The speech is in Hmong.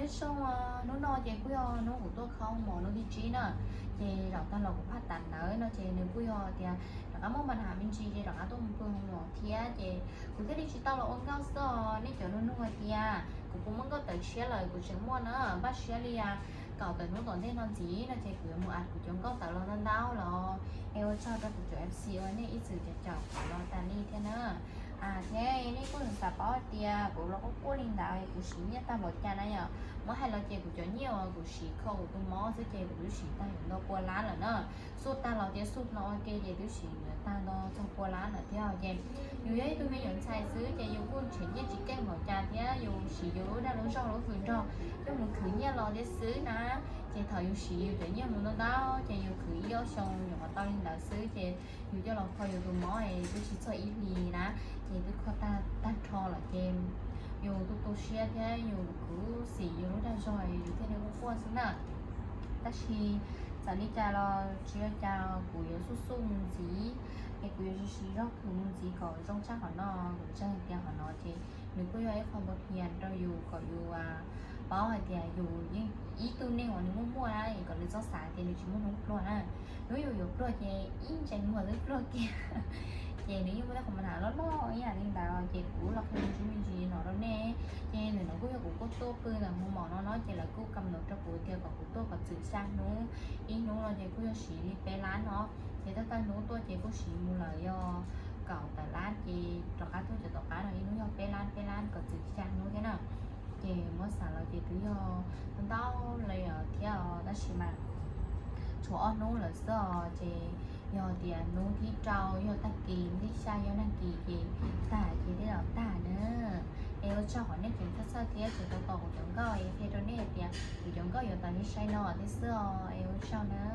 Zoo, hnub no ces kuj yog hnub kuv tuaj kho mov hnub thib tsib na, ces zaum tag los kuv phaj tas ntawd no ces nws kuj yog tias rov qab muaj npa nham me ntsis ces rov qab tuaj mus pw hoo mov thiab ces kuv thiaj li tsis tau los ua nkauj xwb os. Nej cov nug nug hais tias kuv puas muaj nkauj tawv tshiab lawm, kuv tseem muaj na, npaj siab li kaum tawm hnub tom ntej no ntxiv no ces kuv yuav mus a kuv cov nkauj tawv los ntau ntau los. Es ua tsaug rau kuv cov F C uas nej ib txwm caum caum kuv los tas li thiab na. Thiab nej kuj xav paub hais tias kuv los quaj quaj li ntawd kuv siv nyiaj tag npaum cas na yom. Muab hais los ces kuv cov nyiaj uas kuv siv kho kuv tus mob xwb ces kuv twb siv tag yuav nto pua lab lawm na. Xuj tag los thiab xuj no ua ke ces twb siv yuav tag nto txog pua lab lawm thiab ces yus yog ib tug me nyuam ntxhais xwb ces yus kuj nrhiav nyiaj tsis keej npaum cas thiab yus siv yus lub dag lub zog lub hws nrog coj mus khwv nyiaj los thiab xwb na. Ces thaum yus siv yus cov nyiaj mus ntau ntau ces yus khwv ib ob xyoo nyuam qhuav tau li ntawd xwb ces yus coj los kho yus tus mob es twb tsis txog ib hlis na, ces twb kho tag tag nrho lawm ces yus tu tu siab thiab yus kuj xim yus lub dag zog yus thiaj li quaj quaj xwb na. Tab sis txawm li cas los tsis ua cas kuv yuav xuj xuj mus ntxiv, es kuv yuav siv siv zog khwv mus ntxiv kom zoo tshaj qhov no. Kuv ntseeg tias qhov no ces nws kuj yog ib qho npau thias rau yus kom yus paub hais tias yus yeej ib tug neeg uas nws muaj muaj na es kom nws txhob xav tias nws tsis muaj hnub pluag na. Hnub yus yuav pluag ces ib ntsais muag twb pluag kiag. Ces nws yeej muaj tej qhov npa nham loj loj ib yam li ntawd ces kuv los qhia me ntsis me ntsis no rau nej. Ces ntawm no kuj yog kuv kuj tuaj pw ntawm hoo mom no no ces lawv kuj kam ntawv rau kuv tias kom kuv tuaj kom txwm xya hnub. Ib hnub no ces kuj yog siv li peb lab no. Ces tag tag hnub tuaj ces kuj siv mus lawm yog kaum tawm lab ces rov qab tuaj cov tom qab no ib hnub yog peb lab peb lab kom txwm xya hnub thiab na. Ces muab xav los ces twb yog ntau ntau li thiab os tab sis mas tshuav ob hnub lawm xwb os ces yog tias hnub thib rau yog tag kis, hnub thib xya yog nag kis ces tag ces thiaj los tag na. Es ua tsaug qhov nej tseem txhawj txhawj thiab tseem tau tos kuv cov nkauj es qhia rau nej hais tias kuv cov nkauj yuav tau li sai no thiab xwb os. Es ua tsaug na.